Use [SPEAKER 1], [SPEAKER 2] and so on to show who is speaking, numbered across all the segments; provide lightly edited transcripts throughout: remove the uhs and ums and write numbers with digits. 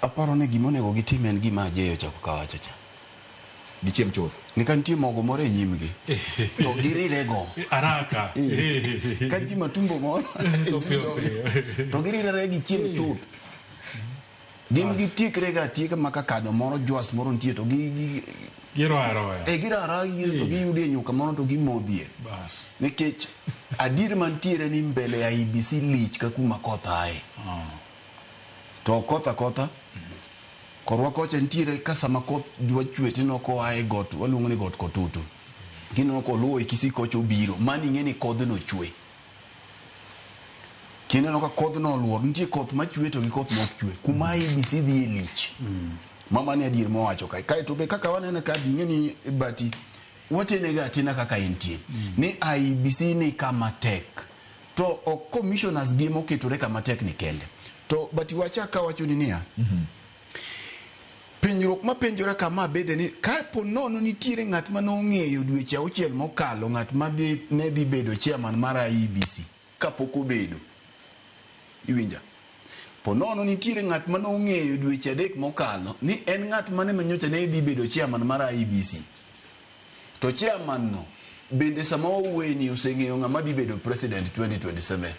[SPEAKER 1] Aparo ni gima onego gitim en gima Ajeyo ochako kawacho cha.
[SPEAKER 2] Gichiem chuth.
[SPEAKER 1] Ni ka nitie mogo moro e nyimgi to girirego.
[SPEAKER 3] Haraka.
[SPEAKER 1] Ka nitie matumbo moro
[SPEAKER 3] To piyo piyo.
[SPEAKER 1] to girirere gichiem chuth. Gin gitiekre ga atieka ma ka kado moro jwas moro nitie to gi gi
[SPEAKER 3] Giroya aroya.
[SPEAKER 1] e girara to giyudie nyuka moro to gimodhie.
[SPEAKER 3] Bas.
[SPEAKER 1] Nikech adier mantiere ni mbele ya IEBC lich ka kuma koth aye. To ok koth akotha. Korwa kocha nitiere ka sama koth dwa chwe tineno koa e got waluongo ni got Kotutu. Kineno koluwo e Kisii kocha obiro, mano ing'e ni kodhno chwe. Kineno ka kodhno oluor, nitie koth machwe to gi koth mok chwe. Kuma IEBC dhiye lich. Ma mano e adier mowacho kae. Kaeto be kaka wanene ka be ing'e ni Bati watene ga atena kaka entie. Ni IEBC ni kama tek. To ok commissioners gi emoketore kama tek ni kende. To Bati wachak kawachoni niya, penjruok mapenjora kama bende ni kapo nono nitiere ng'at ma nong'eyo dweche auchiel mokalo ng'at ma dhi, ne dhi bedo chairman mar IEBC kapok obedo. Iwinja? Po nono nitiere ng'at ma nong'eyo dweche adek mokalo ni en ng'at mane ma nyocha ne dhi bedo chairman mar IEBC. To chairman no bende sama wawuoye ni oseng'eyo ng'ama dhi bedo president 2027.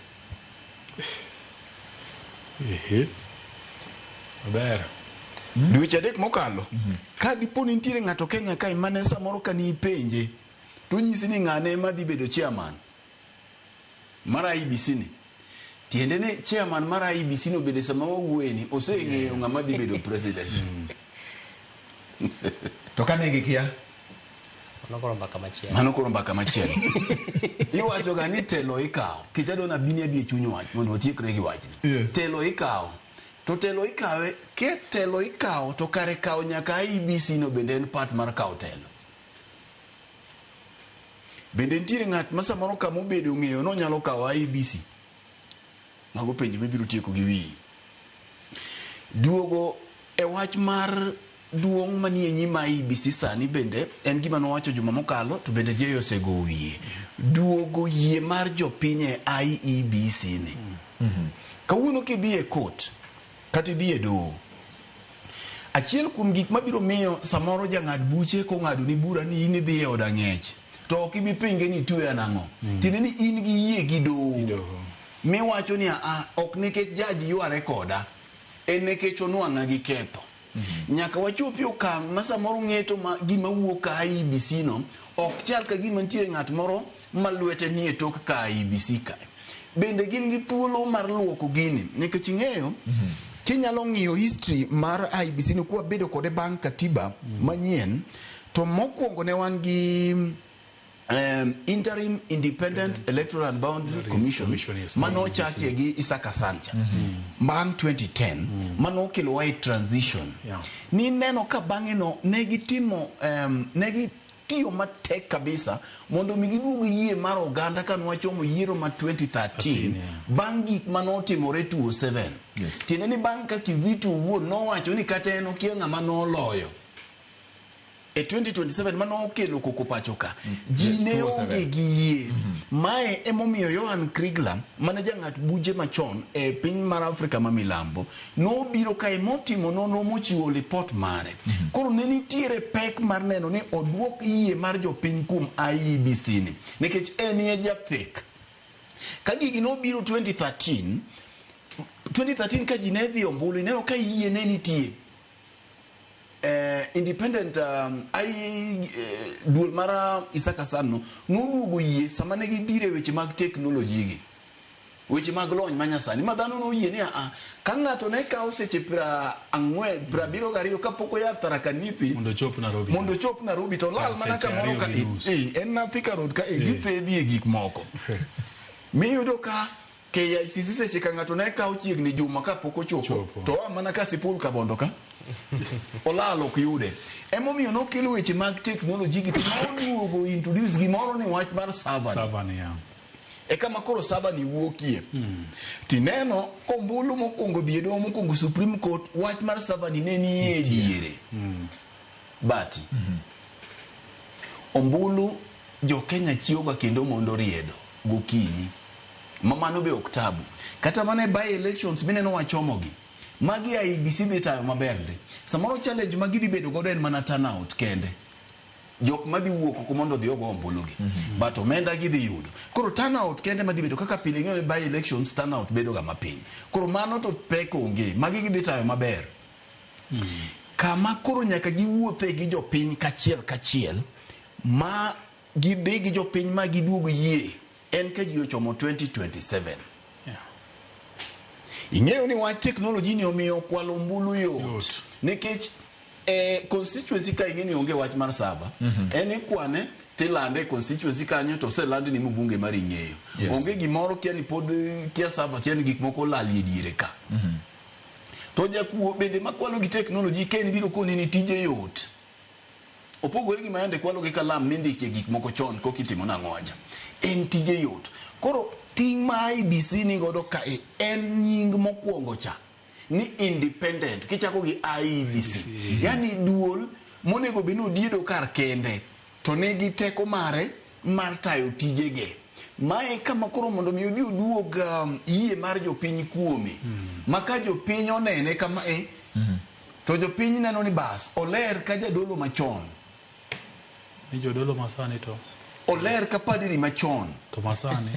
[SPEAKER 3] Ehe. Maber.
[SPEAKER 1] Dweche adek mokalo, ka dipo ni nitiere ng'ato Kenya kae mane samoro ka nipenje to onyisi ni ng'ane ema dhi bedo chairman mar IEBC ni. Tiende ni chairman mar IEBC no bende sama wawuoye ni oseng'eyo ng'ama dhi bedo president.
[SPEAKER 2] To kane gikia?
[SPEAKER 4] Mano koro mbaka machielo.
[SPEAKER 1] Mano koro mbaka machielo. Iwacho ga ni telo ikawo. Kech adwa nabini abi e chuny wach mondo watiekre gi wachni.
[SPEAKER 2] Yes.
[SPEAKER 1] Telo ikawo. To telo ikawe, ke telo ikawo to kare kawo nyaka IEBC no bende en part mar kawo telo. Bende nitiere ng'at ma samoro kama obedo ong'eyo nonyalo kawo IEBC? Mago penjo mibiro tieko gi wiyi. Duogo e wach mar duong' manie nyim IEBC sani bende en gima nowacho juma mokalo to bende Jeyo osego wiye. Duogo yie mar jopiny e IEBC ni. Kawuono kidhi e court kata idhi e doho, achiel kuom gik mabiro miyo samoro jang'ad buche kong'ado ni bura ni in idhi e od ang'ech to ok ibi pinge ni itweya nang'o. Tiende ni in gi yie gi doho miwacho ni a ok nikech judge yware koda, en nikech onwang'a gi ketho. Nyaka wachopi okang' ma samoro ng'eto ma gima wuok ka IEBC no ok chal ka gima nitiere ng'at moro ma lwete nie tok ka IEBC kae. Bende gin gi thuolo mar luoko gini nikech ing'eyo kinyalo ng'iyo history mar IEBC ni kwa bedo kode bang' katiba manyien to mokwongo ne wan gi Interim Independent Electoral and Boundary Commission,
[SPEAKER 3] Commission, yes,
[SPEAKER 1] mane ochakie gi Isaka Sancha bang' 2010 mane okelowa e transition. Nineno ka bang'e no ne gitimo ne gitiyo matek kabisa mondo mi giduog yie mar oganda ka nwachomo yiero ma 2013 bang' gik mane otimore 2007. Tiende ni bang' ka Kivuitu owuon nowacho ni kata en okia ng'ama noloyo e 2027 mano okelo koko pacho ka ji ne
[SPEAKER 2] 2007.
[SPEAKER 1] onge gi yie. Mae emomiyo Johan Kriegler mane jang'at buche machon e piny mar Afrika ma milambo nobiro kae motimo nonro mochiwo lipot mare. Koro ne nitiere pek mar neno ni oduok yie mar jopiny kuom IEBC ni nikech en e jathek. Ka gigi nobiro 2013 2013 ka ji ne dhi ombulu ineno ka yie ne nitie. Independent duol mar Isaka Hassan no noduogo yie sama ne gibiro e weche mag teknoloji gi. Weche mag lony manyasani ma dhano noyie ni a ka ng'ato ne kawo seche 72 kapok oya Tharaka Nithi
[SPEAKER 3] Mondo ochop Nairobi.
[SPEAKER 1] mondo ochop Nairobi to olal mana
[SPEAKER 3] Seche
[SPEAKER 1] kamoro
[SPEAKER 3] ariyo
[SPEAKER 1] ka
[SPEAKER 3] gi nus.
[SPEAKER 1] en na Thika Road ka githedhi e gik moko. Miyudo ka KICC seche ka ng'ato ne kawo chiegni juma kapok ochopo
[SPEAKER 3] Chopo.
[SPEAKER 1] to oa mana ka Sipul Kabondo ka olal ok yude. Emomiyo nokelo weche mag teknoloji gi to noduogo introduce gimoro ni wach mar server.
[SPEAKER 3] Server ni, yeah.
[SPEAKER 1] E kama koro server ni wuokie. Tineno kombulu mokwongo dhi e doho mokwongo Supreme Court wach mar server ni ne nie diere. Bati. Ombulu jo Kenya chiewoga kendo mondo riedo gokinyi. Ma mano be ok tabu. Kata mana e by elections mineno wachomogi. Magi IEBC dhi tayo maber ndi. Samoro challenge ma gidhi bedo godo en mana turnout kende. Jok madhi wuok oko mondo odhi ogo ombulu gi. But omenda gidhi yudo. Koro turnout kende madhi bedo kaka pile ing'eyo ni by elections turnout bedo ga mapiny. Koro mano to pek onge. Magi gidhi tayo maber. Kama koro nyaka giwuothe gi jopiny kachiel kachiel ma gidhi gi jopiny ma giduog yie en ka ji ochomo 2027. Ing'eyo ni wach technology ni omiyo kwalo ombulu yot.
[SPEAKER 3] Yot.
[SPEAKER 1] Nikech e constituency ka ing'e ni onge wach mar saba, en ikwane tilande e constituency kanyo to oselandi ni mbunge mari ing'eyo.
[SPEAKER 2] Yes.
[SPEAKER 1] Onge gimoro kia ni pod kia saba kia ni gik moko olalie diere ka. To jakuo bende makwalo gi technology ka en biro koni ni tije yot. Opogore gi mayande kwalo gi kalam mindikie gik moko chon koka itimo nang'o aja. En tije yot. Koro ting' ma IEBC ni godo kae en nying mokwongo cha ni independent kichako gi IEBC. Yani duol monego bed ni odiedo kar kende to nigi teko mare mar tayo tijege. Mae kama koro mondo mi odhi oduog yie mar jopiny kuome. Ma ka jopiny onene kama e to jopiny neno ni bas oler ka jadolo machon.
[SPEAKER 3] Ni jodolo masani to
[SPEAKER 1] Oler ka padri machon.
[SPEAKER 3] to masani.